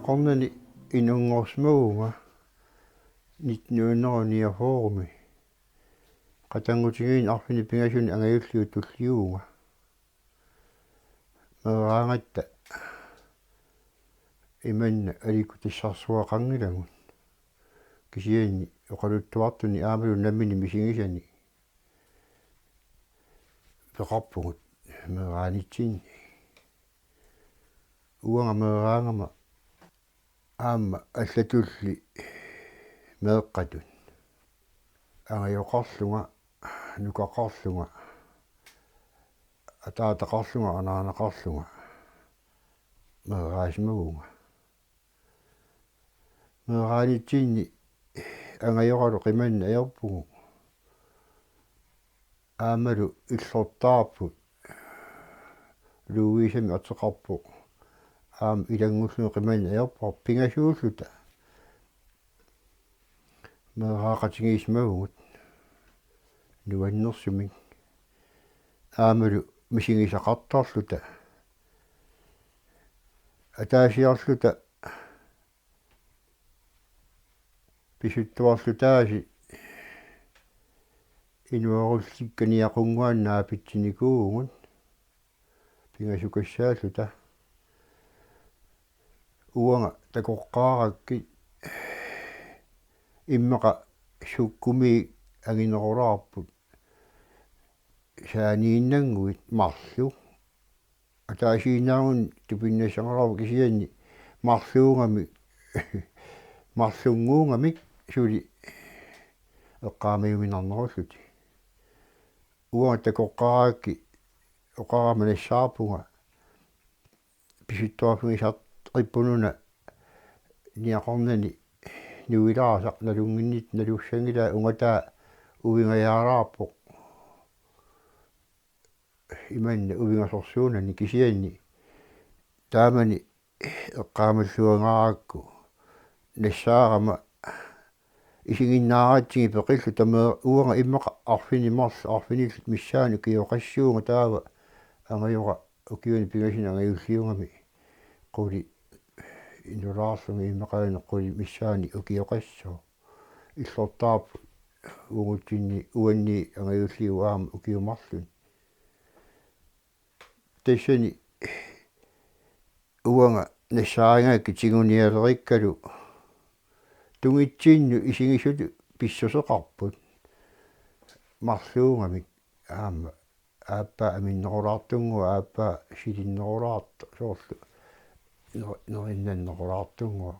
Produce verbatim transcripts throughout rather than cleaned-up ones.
Niaqornani inunngorsimavunga nitten hundrede niogfyrre-mi. Qatanngutigiinni arfineq-pingasuni angajulliup tulliuvunga. Meeraagatta imanna aliikkutassarsuaqanngilagut. Kisianni oqaluttuartuni aammalu nammineq misigisani peqarpugut meeraanitsinni. Uanga meeraagama aamma allatulli meeqqatut angajoqarlunga, nukaqarlunga, ataataqarlunga, anaanaqarlunga meeraasimavunga. Meeraanitsinni angajoralu qimanneq ajorpugut. Aammalu Illortaarput Louisemik ateqarpoq aamma ilanngullugit qimanneq ajorpara, pingasuulluta meeraaqatigiissimavugut nuannersumik. Aammalu misigisaqartarluta, ataasiarluta pisuttuarlutaasi inuerullikka niaqunnguanut naapitsinikuuvugut pingasukassaalluta. Uanga takoqqaarakkit immaqa sukkumiit anginerulaarput saaniinnannguit marluk. Ataasiinnaagunik tupinnassanngorlugu, kisianni marluugamik, marlunnguugamik suli eqqaamajuminarnerullutik. Uanga takoqqaarakkit oqarama nassaarpunga pisuttuarfigisarput una niaqornani nuilaasaq nalunnginnittoq nalussanngilaa, ungataa uingajaalaarpoq imanna uingasorsuunani, kisianni taamani eqqaamalluangaarakku nassaarama isiginnaaratsigit peqilluta. Taama uanga immaqa arfineq-marluk arfinillit missaanni ukioqassuunga, taava angajora ukiuni pingasuni angajulliugami quli inulaarlunga, immaqaana quli missaani ukioqassooq. Illortaarput uagutsinni uanni angajulliuvoq aamma ukiut marluk. Tassani uanga nassaarigakkit tigunialerikkalu tungitsinnut isigisutut pissuseqarput marluugamik, aamma aappaa aminnerulaartunnguaq, aappaa silinnerulaartoq, soorlu ner-, nerinnannerulaartunnguaq.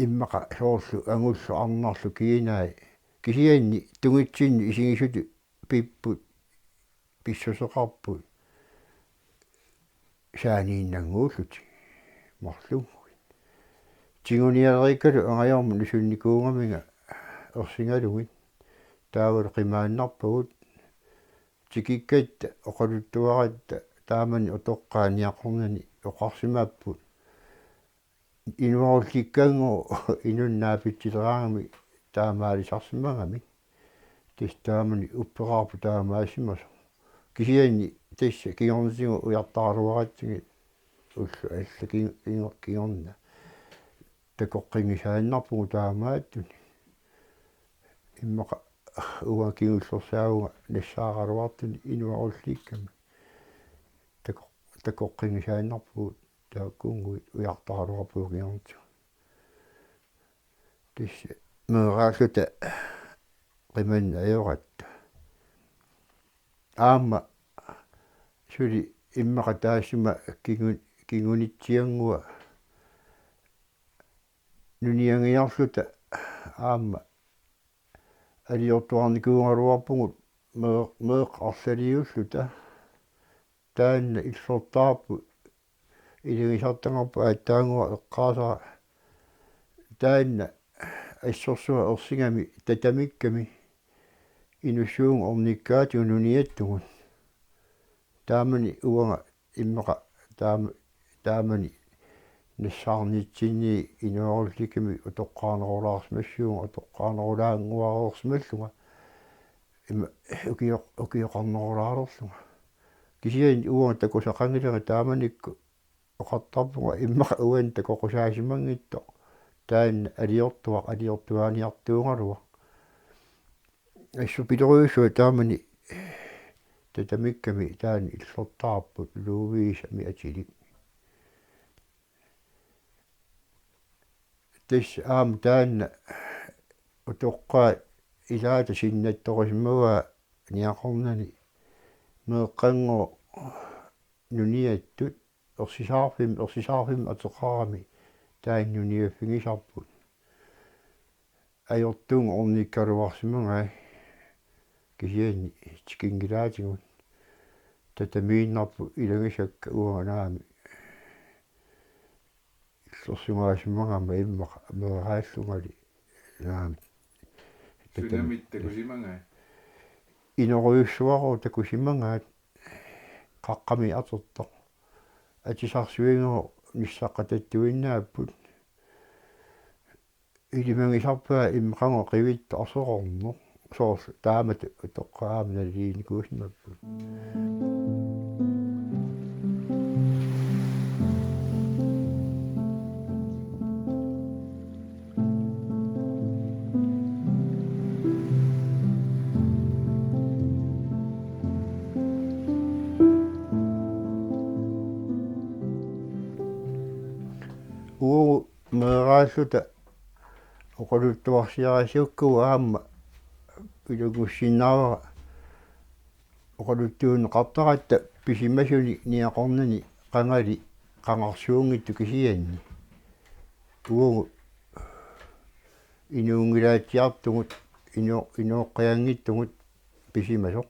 Immaqa soorlu angullu arnarlu kiinai, kisianni tungitsinnut isigisutut pipput pissuseqarput saaniinnannguullutik marlunnguit. Tigunialerikkalu angajormut nusunnikuugaminga ersigalugit, taavalu qimaannarpagut. Tikikkatta oqaluttuaratta taamani utoqqaat niaqornani oqarsimapput: Inuerullikkannguaq inunnik naapitsileraangamik taamaalisarsimagamik. Tassa taamani uppeqarpoq taamaassimasoq. Kisianni tassa kingornatigut ujartaraluaratsigit ullut allat ki-, kingo-, kingorna takoqqinngisaannarpugut taamaattuni. Immaqa uanga kingullersaavunga nassaaraluartuni inuerullikkami. Tako-, takoqqinngisaannarpugut taakkunnguit ujartaraluarpugut kingornatigut. Tassa meeraalluta qimanneq ajoratta. Aamma suli immaqa taassuma kingu-, kingunitsiannguaq nuniangiarluta aamma aliortuarnikuugaluarpugut mee-, meeqqat arlaliulluta. Taanna Illortaarput ilagisartagarput aatsaannguaq eqqaasara. Taanna assorsuaq ersigami tatamikkami inussuuvunga ornikkaatigut nuniattugut. Taamani uanga immaqa taama-, taamani nassaarnitsinni inuerullikkami utoqqaarnerulaarsimassuunga, utoqqaarnerulaannguareersimallunga, ima ukioq-, ukioqarnerulaalerlunga. Kisianni uanga takusaqanngilanga taamanikkut Oqartarpunga immaqa uani takoqqusaasimanngittut taanna aliortuaq aliortuaaniartuugaluaq. Assut pilerujussuaq taamani tatamikkami taanna illortaarput Lovisami atilik. Tassa aamma taanna utoqqaat ilaata sinnattorisimavaa Niaqornani meeqqanngooq nuniattut ersisaarfimmi, ersisaarfimmi ateqarami taanna nuniaffigisarput. Ajortuunngooq ornikkaluarsimagai kisianni tikinngilaatigut. Tatamiinnarput ilagisakka uanga naamik illorsugaasimagamma immaqa meeraallungali naamik. Sunamit takusimagai? Inorujussuarooq takusimagaat qaqqami atortoq. Atisarsuigooq nissaqqatattuinnaapput. Ilimagisarpaa immaqagu qivittoq aserorneq. Soorlu taamatut utoqqaat aamma naligiinnikuusimapput. Uagut meeraalluta oqaluttuarsiarisiukkagut aamma ilanngussinnaavara oqaluttuunneqartaratta pisimasunik Niaqornani qangali qangarsuunngitsoq kisianni. Uagut inuunngilaatsiartugut ino-, inooqqianngitsugut pisimasoq.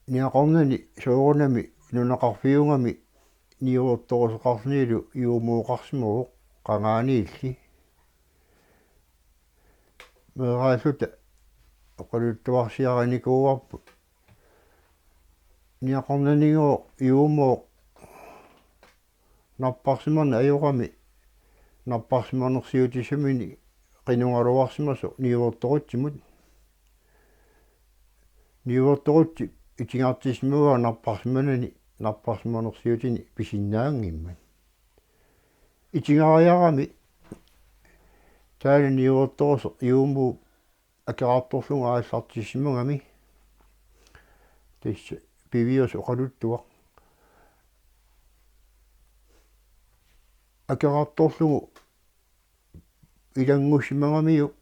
Niaqornani soorunami nunaqarfiugami niuertoruseqarlunilu juumooqarsimavoq qangaaniilli. Meeraalluta oqaluttuarsiarinikuuarput. Niaqornanigooq juumooq napparsimaneq ajorami napparsimanersiutissaminik qinugaluarsimasoq niuertorutsimut. Niuertorutsip itigartissimavaa napparsimanani napparsimanersiutinik pisinnaanngimmat. Itigariarami taanna niuertorusoq juumooq akerartorlugu aallartissimagami. Tassa piviusoq oqaluttuaq. Akerartorlugu ilanngussimagamiuk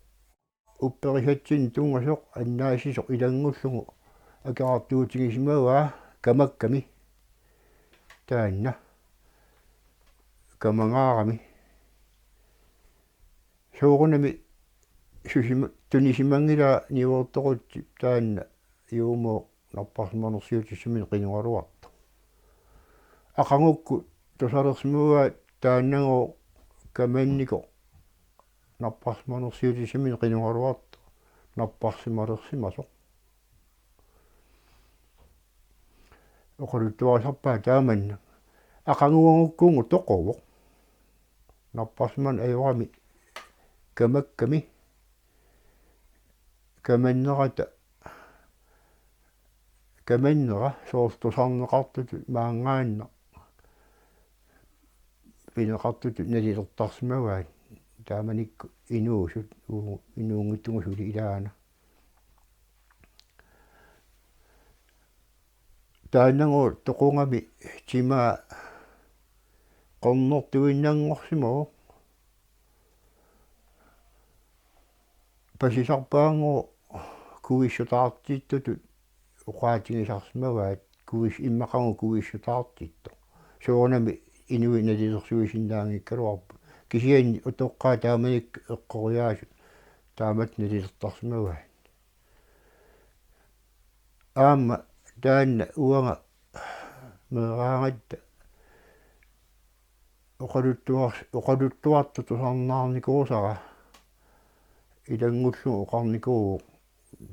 upperisatsinnik tunngasoq annaassisoq ilanngullugu akerartuutigisimavaa kamakkami. Taanna kamangaarami. Soorunami susima-, tunisimanngilaa niuertorutsip taanna juumooq napparsimanersiutissaminik qinugaluartoq. Aqagukkut tusalersimavaat taannagooq kamannikoq napparsimanersiutissaminik qinugaluartoq napparsimalersimasoq. Oqaluttuarisarpaa taamanna. Aqaguagukkuunnguup toquvoq. Napparsimaneq ajorami kamakkami. Kamannerata, kamannera soorlu tusarneqartutut maanngaannaq pineqartutut nalilertarsimavaat taamanikkut inuusut uu-, inuunngitsugut suli ilaana. Taannagooq toqugami timaa qernertuinnanngorsimavoq. Pasisarpaanngooq kuissutaartittutut oqaatigisarsimavaat kuis-, immaqagu kuissutaartittoq. Soorunami inuit nalilersuisinnaanngikkaluarput. Kisianni utoqqaat taamanikkut eqqoriaasut taamatut nalilertarsimavaat. Aamma taanna uanga meeraagatta oqaluttuars-, oqaluttuartut tusarnaarnikuusara ilanngullugu oqarnikuuvoq.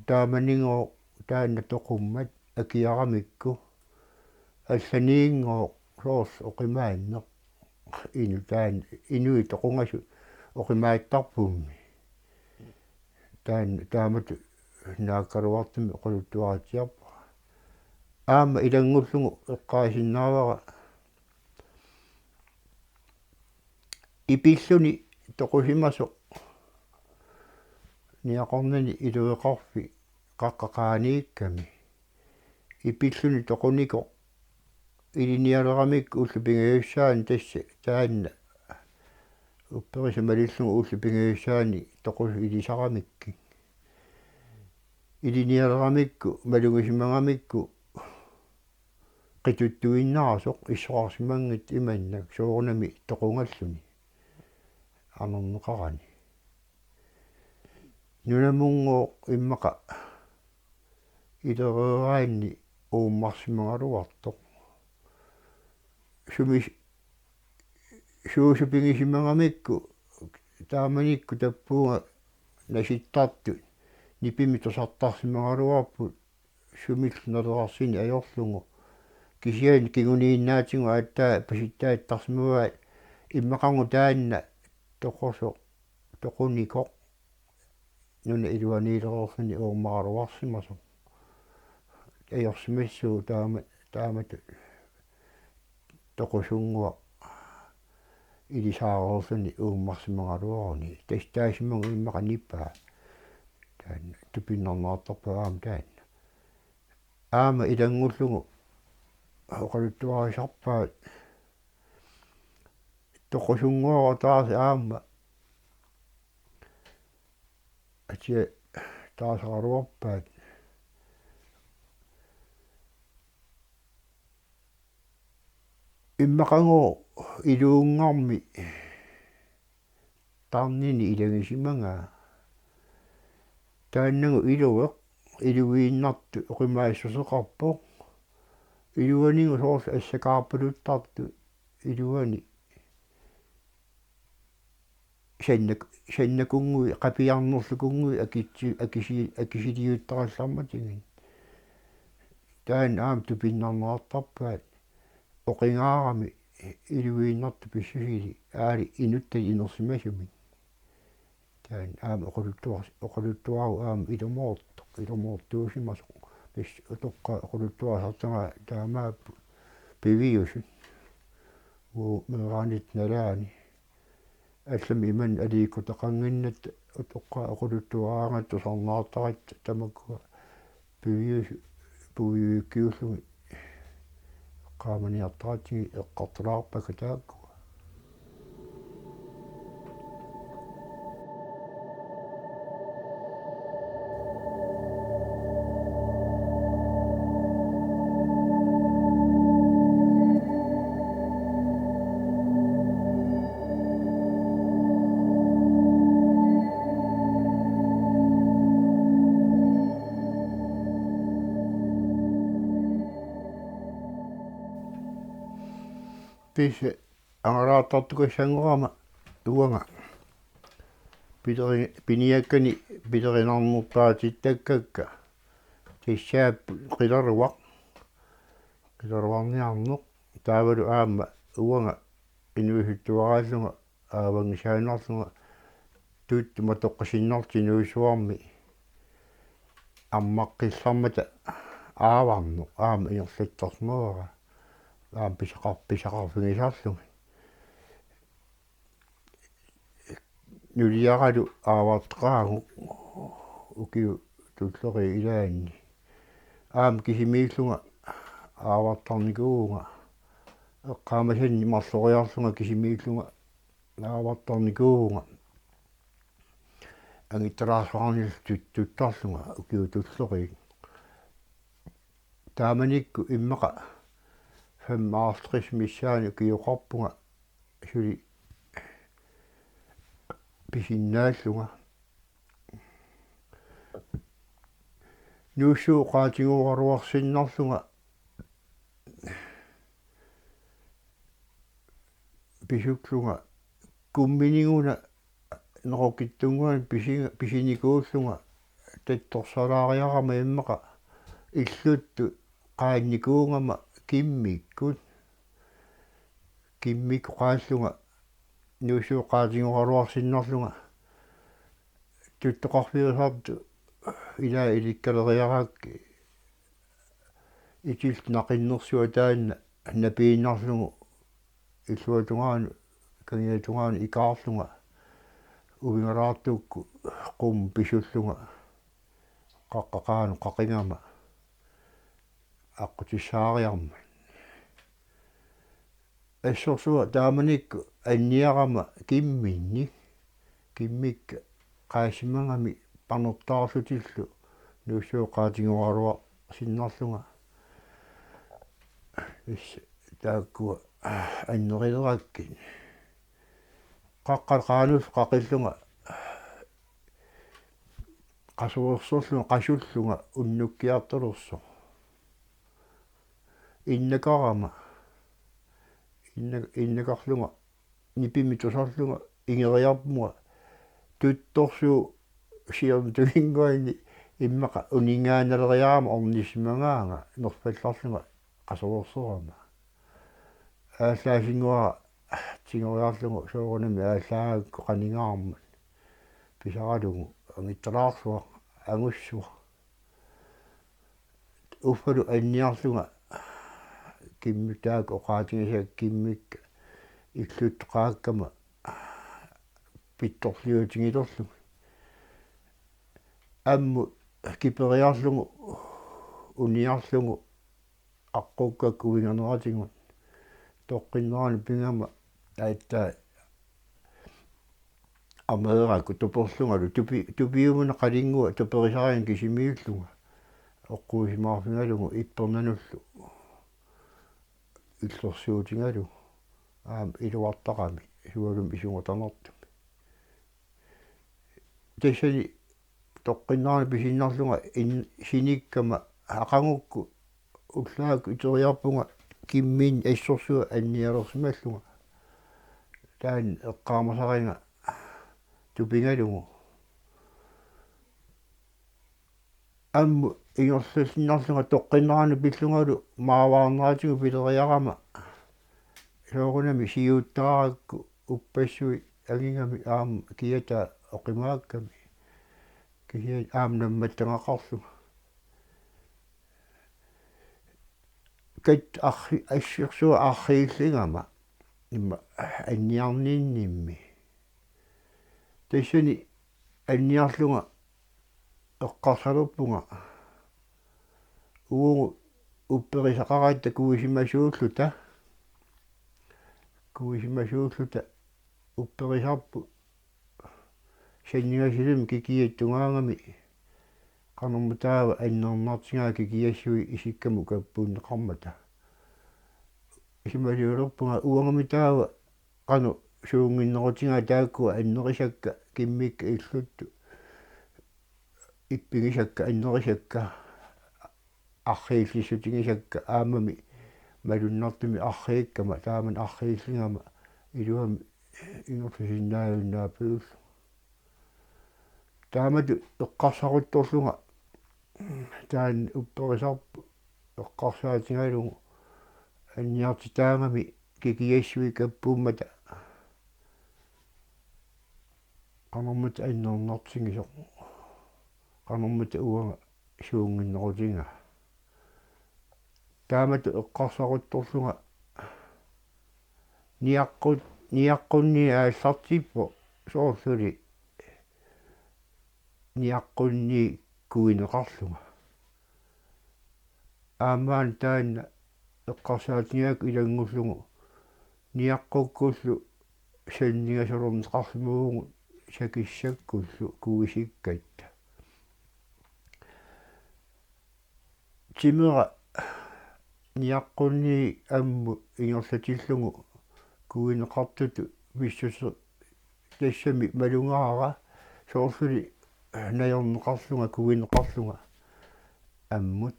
Taamanigooq taanna toqummat akiaramikku. Allaniinngooq soorlu oqimaanneq. Inu taan-, inuit toqungasut oqimaattarpummi. Taan-, taamatut naakkaluartumik oqaluttuaritsiarpara. Aamma ilanngullugu eqqaasinnaavara ipilluni toqusimasoq niaqornani ilueqarfik qaqqaq qaaniikkami. Ipilluni toqunikoq ilinnialeramikku ullut pingajussaanni tassa taanna upperisa malillugu ullut pingajussaanni toqusut ilisaramikkik. Ilinnialeramikku malugisimagamikku qituttuinnaasoq issoqarsimanngitsoq imannak soorunami toqungalluni anerneqarani. Nunamunngooq immaqa ilereeraanni uummarsimagaluartoq. Sumi suusup pigisimagamikku taamanikkut tappuunga nasittartut nipimik tusartarsimagaluarput sumillu nalerarsineq ajorlugu. Kisianni kinguniinnaatigut aatsaat pisittaattarsimavaat immaqagu taanna toqusoq, toqunikoq nunap iluaniilereerluni uummaaraluarsimasoq. Ajorsimassuuvoq taama, taamatut toqusunnguaq ilisaareerluni uummarsimagaluaruni. Tassa taassuma immaqa nipaa. Taanna tupinnarneqartarpoq aamma taanna. Aamma ilanngullugu oqaluttuarisarpaat toqusunnguaq taas aamma atia taasaraluarpaat. Immaqagu iluunngarmi tarnini ilagisimagaa. Taannagu ilueq iluiinnartoq oqimaassuseqarpoq. Iluanigu soorlu assakaarpaluttartoq iluani sannak-, sannakunnguit, qapiarnerlukunnguit akitsi-, akisi-, akisiliuttarallarmatigit. Taanna aamma tupinnarneqartarpaat oqigaarami iluiinnartoq pissusili aali inuttali inersimasumik. Taanna aamma oqaluttuar-, oqaluttuaraq aamma ilumoortoq, ilumoortuusimasoq. Tassa utoqqaat oqaluttuarisartagaat taamaapput piviusut. Uu meeraanitta nalaani. Allamik imannak aliikkutaqannginnatta utoqqaat oqaluttuaraangatta tusarnaartaratta tamakkua piviusut puiuikkiullugit eqqaamaniartaratsigit eqqartulaarpakka taakkua. Tassa angalaartartukassanngorama uanga pileri-, piniakkani pilerinarnerpaatittakkakka tassaapput qilaruaq, qilaruarniarneq, taavalu aamma uanga inuusuttuaraallunga aavanngisaannarlunga tuttut matoqqisinnarlutik inuusuttuarmi ammaqqillarmata aavarneq aamma ingerlattarsimavara aamma pisaqar-, pisaqarfigisarlugit. Nuliaralu aavarteqaagut ukiut tulleriit ilaanni. Aamma kisimiillunga aavartarnikuuvunga. Eqqaamasannik marloriarlunga kisimiillunga aavartarnikuuvunga. Angittalaarsuarnilu tut-, tuttarlunga ukiut tulleriit. Taamanikkut immaqa femoghalvtreds missaani ukioqarpunga suli pisinnaallunga. Nuussuup qaatigoraluarsinnarlunga pisullunga kumminiguna nerukittunnguani pisi-, pisinikuullunga tattorsalaariarama immaqa illuttut qaannikuugama kimmikkut. Kimmikkut qaallunga nuussuup qaatigoraluarsinnarlunga tuttoqarfiusartut ilaa ilikkaleriarakkit Itillu naqinnersuaq taanna napiinnarlugu illuatungaanut kangiatungaanut ikaarlunga uvingalaartukkut qummut pisullunga qaqqat qaanut qaqigama aqqutissaariarmat. Assorsuaq taamanikkut anniarama kimminni, kimmikka qaassimagami panertaarlutillu nuussooqaatigoraluarsinnarlunga. Is taakkua annerilerakkit. Qaqqat qaanullu qaqillunga qasuersorlunga qasullunga unnukkiartulersoq. Innakarama. Inna-, innakarlunga nipimik tusarlunga ingeriarpunga tuttorsuup siorna tunginnguani immaqa uninngaannaleriarama ornissimagaanga nerfallarlunga qasuersorama. Aallaasinnguara tigoriarlugu soorunami aallaagakku qaningaarmat pisaralugu angittalaarsuaq angussuaq. Uffalu anniarlunga kimmik taakku oqaatigisakka kimmikka illuttoqaakkama pittorliutigilerlugit. Ammut kiperiarlugu uniarlugu aqqukkakku uinganeratigut toqqinnerani pigama aatsaat ameerakku tuperlungalu tupi-, tupiumuna qalinngua tuperisariga kisimiillunga oqquisimaarfigalugu ippernanullu illersuutigalugu aamma iluartaqami sualumi isugutanertumi. Tassani toqqinnerani pisinnarlunga in-, sinikkama aqagukku ullaakku iteriarpunga kimminni assorsuaq annialersimallunga. Taanna eqqaamasariga tupigalugu. Ammut ingerlasinnarlunga toqqinnerani pillungalu maavaarneratigut pileriarama soorunami siuuttaarakku uppassuit angigamik aamma kiataa oqimaakkami. Kisianni aamma nammattagaqarlunga. Kat arri-, assorsuaq arriilligama immaqa anniarninnimmi. Tassani anniarlunga eqqarsalerpunga uagut upperisaqaratta kuisimasuulluta. Kuisimasuulluta upperisarput sanningasulimmi kikiatta tungaagami qanormitaava annernartigaa kikiassuit isikkamut kappuunneqarmata. Isimaliulerpunga uangamitaava qanoq suunnginnerutigaa taakkua annerisakka kimmikka illuttut ippigisakka annerisakka arriillissutigisakka aammami malunnartumik arriikkama taamani arriilligama iluamik ingerlasinnaajunnaarpullu. Taamatut eqqarsaruttorlunga taanna upperisarput eqqarsaatigalugu anniartitaagami kikiassuit kappuummata qanormita annernartigisoq qanormita uanga suunnginnerutigaa. Taamatut eqqarsaruttorlunga niaqqut-, niaqqunnii aallartippoq soorluli niaqqunnii kuineqarlunga. Aammaana taanna eqqarsaatigaakku ilanngullugu niaqqukkullu sanningasolerneqarluni uagut sakissakkullu kuisikkatta. Timera niaqqunnii ammut ingerlatillugu kuineqartutut pissuseq tassami malugaara soorluli najorneqarlunga kuineqarlunga ammut.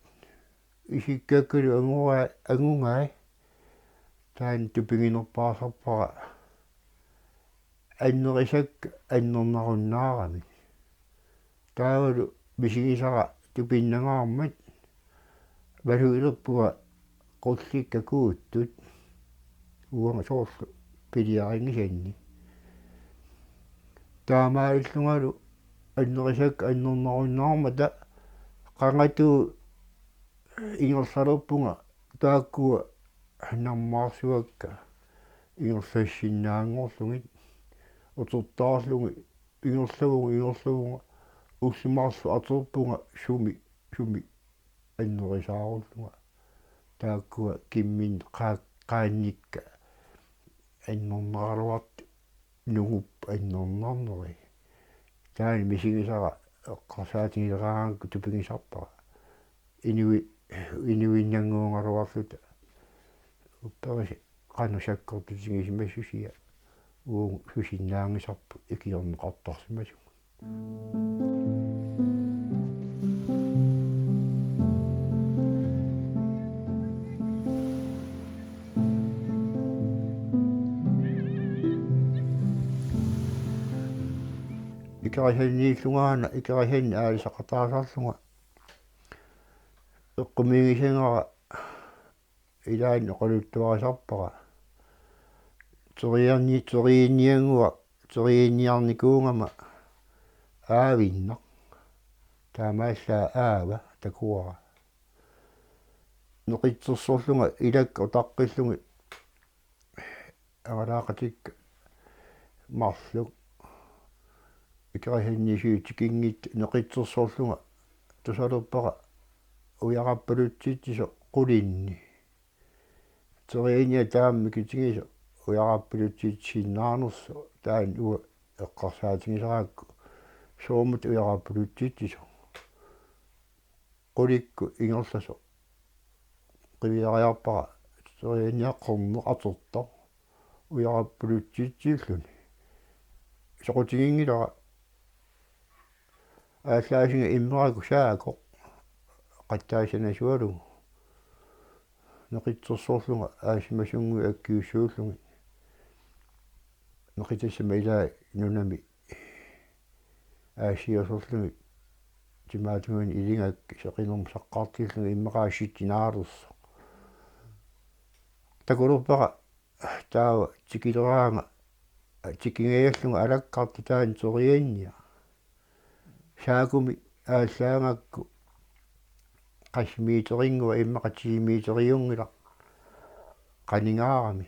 Isikkakkalu angugai, angugai taanna tupiginerpaarsarpara annerisakka annernarunnaaramik. Taavalu misigisara tupinnangaarmat malugilerpunga qullikka kuuttut uanga soorlu piliarinngisanni. Taamaalillungalu annerisakka annernarunnaarmata qangatut ingerlalerpunga taakkua nammaarsuakka ingerlassinnaanngorlugit utertaarlugit ingerlavunga ingerlavunga ullut marluk atorpunga sumi sumi annerisaarullunga taakkua kimmin qaa- qaannikka annerneraraluartut nungup annernernerit. Taanna misigisara eqqarsaatigileraarakku tupigisarpara. Inui inuinnannguugaluarluta upperisi qanoq sakkortutigisimassusia uagut susinnaanngisarput ikiorneqartarsimasugut. Ikarisanniillungaana ikarisanni aalisaqataasarlunga eqqumiigisagara ilaanni oqaluttuarisarpara. Terianni terianniannguaq terianniarnikuugama aavinnaq. Taamaallaat aava takuara. Neqitsersorlunga ilakka utaqqillugit angalaaqatikka marluk ikarisanniissuit tikinngitsut neqitsersorlunga tusalerpara ujarappalutsitsisoq qulinni. Terianniaq taama mikitigisoq ujarappalutsitsisinnaanersoq taanna uanga eqqarsaatigisarakku soormita ujarappalutsitsisoq. Qulikkut ingerlasoq qiviariarpara terianniaq qerneq atortoq ujarappalutsitsilluni. Soqutiginngilara aallaasinga immerakku saakoq qattaasanasualugu. Neqitsersorlunga aasimasunnguit akkiussuullugit. Neqitassama ilaa nunami aassiasorlugit timaatungani ilingak seqinermut saqqartillugit immaqaasiitinaalersoq. Takulerpara taava tikileraanga tikingajallunga alakkartoq taanna terianniaq. Saakumi aallaagakku qasmiiterinnguaq immaqa tiimiiteriunngilaq qaningaarami.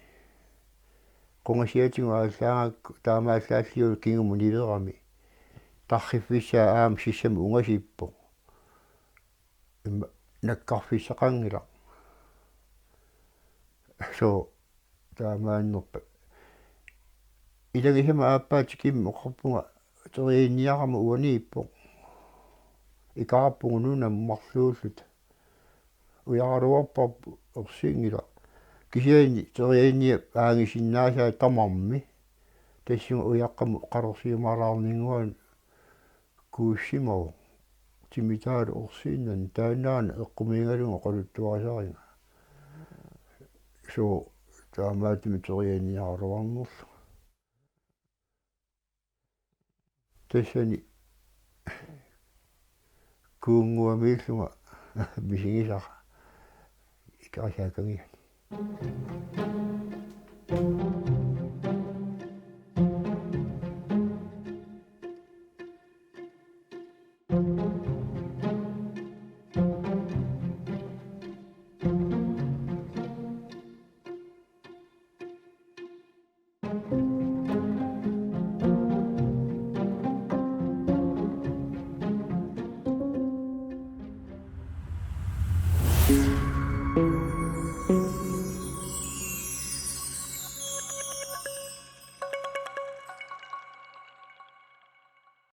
Qungasiatigut aallaagakku taamaallaalliullu kingumut niverami. Tarriffissaa aamma sissamik ungasippoq. Imma nakkarfissaqanngilaq. Soo taamaannerpa. Ilagisama aappaa tikimma oqarpunga terianniarama uaniippoq. Ikaarpugut nunamut marluulluta. Ujaraluarparput ersinngilaq. Kisianni terianniap aangisinnaasaa tamarmi. Tassunga ujaqqamut qalersiumaalaarninnguanut kuussimavoq. Timitaalu ersiinnani taannaana eqqumiigalugu oqaluttuarisariga. Soo taamaattumik terianniaraluarnerlunga. Tassani kuunnguamiillunga misigisara ikarisaakkagiani.